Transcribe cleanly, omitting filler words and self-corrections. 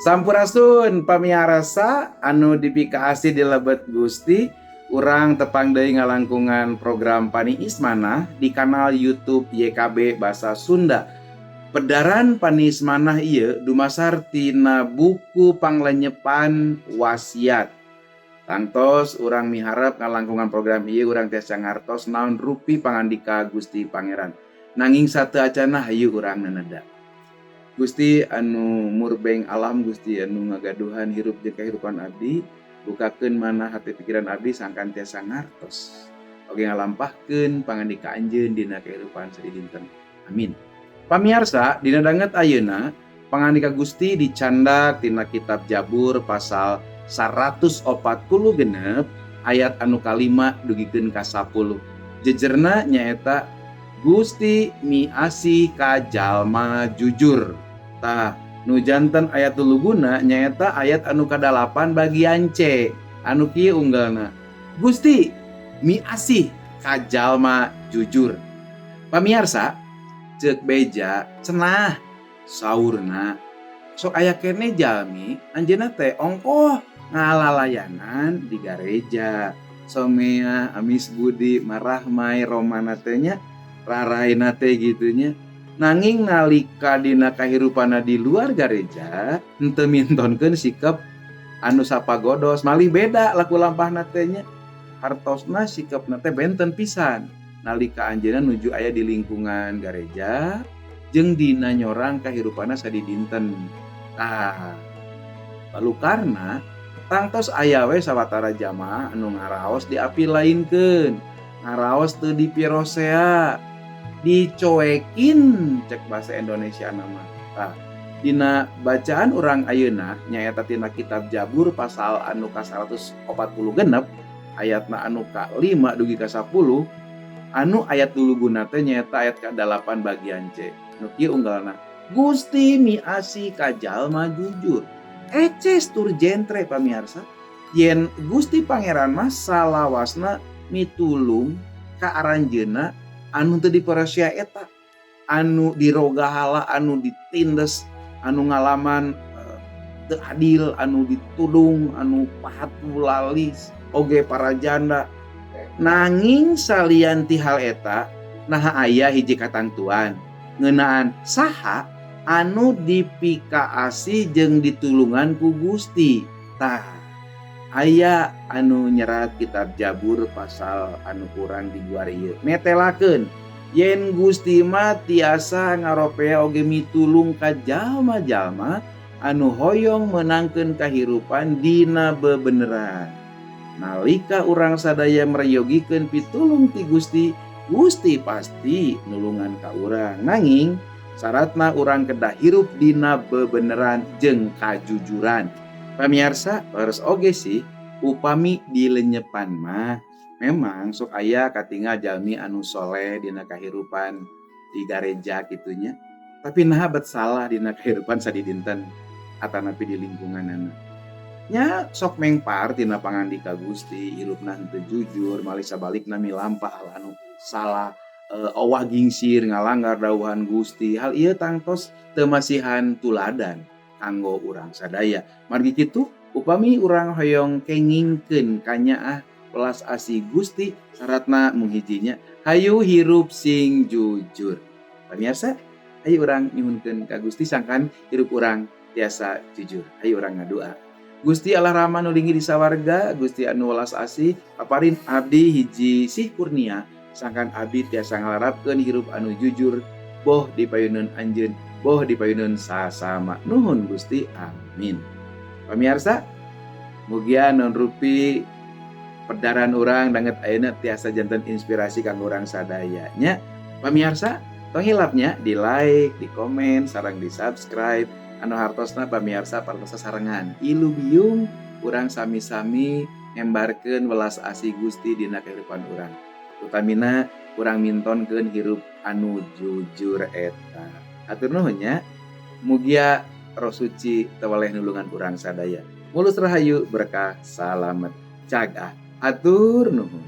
Sampurasun pamiarsa anu dipikaasih di lebet Gusti. Urang tepang deui ngalangkungan program Paniis Manah di kanal YouTube YKB Bahasa Sunda. Pedaran Paniis Manah ieu dumasar tina buku Panglenyepan Wasiat. Tangtos urang miharep ngalangkungan program ieu urang tiasa ngartos naon rupi pangandika Gusti Pangeran. Nanging sateuacanna, hayu urang naneda. Gusti anu murbeng alam, Gusti anu ngagaduhan hirup jeung kahirupan abdi, bukakeun manah hati pikiran abdi sangkan tiasa ngartos oge ngalampahkeun pangandika Anjeun dina kehidupan sadidinten. Amin. Pamiarsa, dina danget ayeuna pangandika Gusti dicandak tina kitab Jabur pasal 146 ayat anu kalima dugikeun ka 10. Jejerna nyaeta "Gusti miasih ka jalma jujur". Tah, nu janten ayat luluguna nyaeta ayat anu kadalapan bagian C anu kieu unggalna, "Gusti miasih ka jalma jujur". Pamiarsa, cek beja cenah saurna sok aya keneh jalmi anjeunna teh ongkoh ngalalayanan di gareja, somea amis budi marahmai romana teh nya, raraina teh gitu nya, nanging nalika dina kahirupanna di luar gareja henteu mintonkeun sikap anu sapagodos, malih beda laku lampahna teh nya. Hartosna sikapna teh benten pisan nalika anjeunna nuju aya di lingkungan gareja jeung dina nyorang kahirupanna sadidinten. Tah, lalu karena tangtos aya we sawatara jamaah anu ngaraos diapilainkeun, ngaraos teu dipirosea, dicoekin cek bahasa Indonesia nama. Tah, dina bacaan urang ayeuna nyaeta tina kitab Jabur pasal anu ka 146 ayatna anu ka 5 dugi ka 10, anu ayat luluguna teh nyaeta ayat ka-8 bagian C nu kieu unggalna, "Gusti miasih ka jalma jujur". Eces tur jentre, pamiarsa, yen Gusti Pangeran mah salawasna mitulung ka aranjeunna anu teu dipercaya eta, anu dirogahala, anu ditindes, anu ngalaman teu adil, anu ditudung, anu pahat lalis oge para janda. Nanging salian ti hal eta, naha aya hiji katangtuan ngeunaan saha anu dipikaasih jeung ditulungan ku Gusti? Tah, aya anu nyerat kitab Jabur pasal anu kurang diguar ieu netelakeun yen Gusti mah tiasa ngaropea oge mitulung ka jalma-jalma anu hoyong menangkeun kahirupan dina bebeneran. Nalika urang sadaya meryogikeun pitulung ti Gusti, Gusti pasti nulungan ka urang, nanging syaratna urang kedah hirup dina bebeneran jeung kajujuran. Pamiarsa, leres oge sih, upami dilenyepan mah memang sok aya katingal jalmi anu soleh dina kahirupan di gareja kitu nya, tapi naha bet salah dina kahirupan sadidinten atanapi di lingkunganana nya. Sok mengpar tina pangandika Gusti, hirupna henteu jujur, malih sabalikna milampah hal anu salah, owah gingsir ngalanggar dawuhan Gusti. Hal ieu tangtos teu masihan tuladan kanggo urang sadaya. Margi kitu, upami urang hoyong kengingkeun kanyaah welas asih Gusti, syaratna mung hiji nya, hayu hirup sing jujur. Pamiarsa, hayu urang nyuhunkeun ka Gusti sangkan hirup urang tiasa jujur. Hayu urang ngadua. Gusti Allah Rama nu linggih di sawarga, Gusti anu welas asih, paparin abdi hiji sih kurnia sangkan abdi tiasa ngalarapkeun hirup anu jujur, boh di payuneun Anjeun, boh di payuneun sasama. Nuhun, Gusti, amin. Pamiarsa, mugia naon rupi pedaran urang danget ayeuna tiasa janten inspirasi kanggo urang sadaya nya. Pamiarsa, tong hilap nya di like, di komen, sareng di subscribe, anu hartosna pamiarsa parantos sarengan ilubiung urang sami-sami ngembarkeun welas asih Gusti dina kehidupan urang, utamina urang mintonkeun hirup anu jujur eta. Hatur nuhun nya, mugia Roh Suci teweleh nulungan urang sadaya. Mulus rahayu, berkah, salamet, cagah. Hatur nuhun.